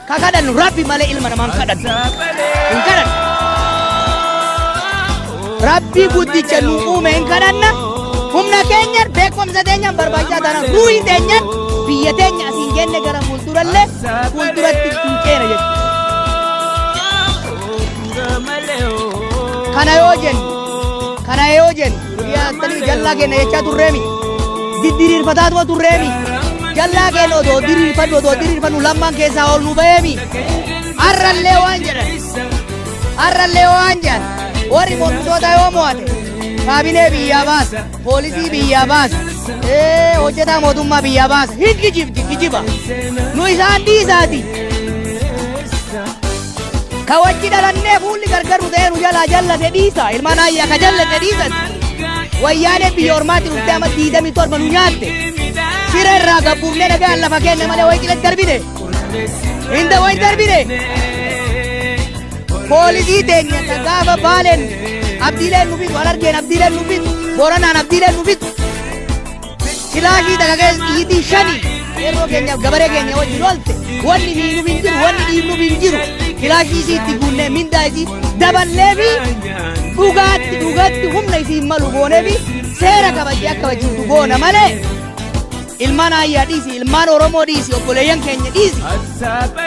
Ka kadhannu Rabbi malee ilma namaa hin kadhannu. Hin kadhannu. Rabbi guddicha nu uume hin kadhanna. Humna keenyan, beekumsa teenyan, barbaachisaa taanaan ruuhii teenyan biyya teenya asiin geenne gara fuuldurallee fuulduratti hin ceena jechuudha. Kana yoo jennu, kana yoo jennu, guyyaa attanii jallaa keenya jechaa turreemi. Diddiriirfataatuma turreemi. Jallaa keenya odoo diriirfannu odoo diriirfannu lammaan keessaa ol nu ba'eemi. Har'allee waan jedhan. Har'allee waan jedhan. Warri mormitoota yoo mo'ate kaabinee biyyaa baasa, poolisii biyyaa baasa, hojjetaa mootummaa biyyaa baasa. Hin kijibdi kijiba. Nu isaan dhiisaati. Ka wajji dhalannee fuulli gargar nu ta'ee nu jalaa jallate dhiisa. Ilmaan ayyaa ka jallate dhiisati. Wayyaanee biyya ormaatti dhuftee amma 27 nu nyaatte. Siree irraa gabbuufnee nagaan lafa keenya malee wayi qiletti darbine. Hinda wayi darbine. Poolisii teenya ta gaafa Baaleen abdiileen nu bitu, Harargeen abdiileen nu bitu, Booranaan abdiileen nu bitu. Kilaashii takka keessa xiyyitii shani qeerroo keenyaaf gabaree keenya wajjin oolte wanni miinuuf hin jiru, wanni dhiibnuuf hin jiru. Kilaashii isii itti guunnee mindaa isii daballee fi dhugaatti dhugaatti humna isii malu goonee fi seera kabajjee akka kabajjiftu goona malee ilmaan aayyaa dhiisi, ilmaan Oromoo dhiisi, obboleeyyan keenya dhiisi,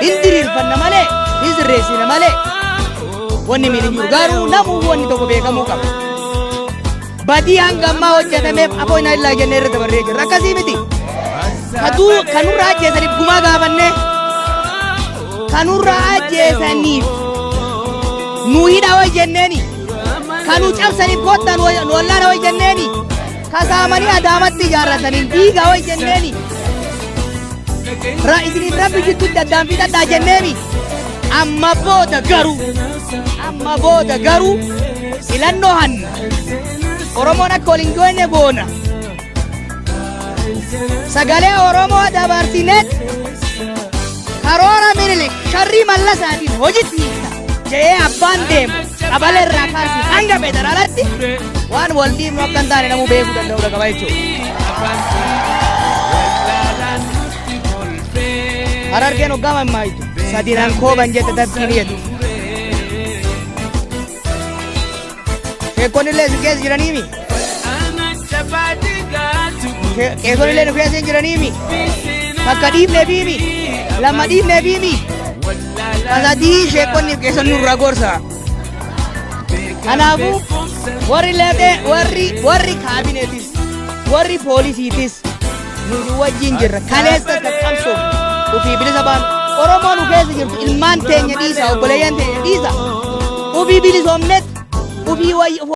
hin diriirfanna malee, hin sirreessina malee wanni miin hin jiru. Garuu namuu wanni tokko beekamuu qaba. Badii hanga ammaa hojjetameef afoo inaa illaa jennee irra dabarree jirra. Akkasii miti. Kaduu kanurraa ajjeesaniif gumaa gaafannee, kanurraa ajjeesaniif nu hidha hoy jenneeni, kanu cabsaniif kottaa nu wallaana hoy jenneeni, kasaamanii Adaamatti ijaarrataniin diiga hoy jenneeni. Ra isiniif Rabbi jidduutti addaan fixadhaa jenneemi. Amma booda garuu, amma booda garuu filannoo hanna. Oromoon akka wal hin goone goona. Sagalee Oromoo dabarsineet karoora Minilik sharrii Mallasaatiin hojitti hiikta jedhee abbaan deemu qabalee irraa kaasee hanga federaalatti waan wal dhiibnu akka hin taane namuu beekuu danda'uu qaba jechuudha. Harargeen hoggaa mammaayitu sadinaan kooban jette tafkiin jettu. Sheekonni illee isin keessa jiraniimi. Qeesonni illee nu keessa hin jiraniimi. Takka dhiibnee fiimi. Lama dhiibnee fiimi. Kasadii sheekonni fi qeesonni nurraa gorsa. Kanaafuu warri lafee warri warri kaabineetis warri poolisiitis nuti wajjin jirra. Kaleessa qaqqabsoof ofii bilisa baanu. Oromoo nu keessa jirtu ilmaan teenya dhiisa, obboleeyyan teenya dhiisa. Ofii bilisoomnet ofii wayya.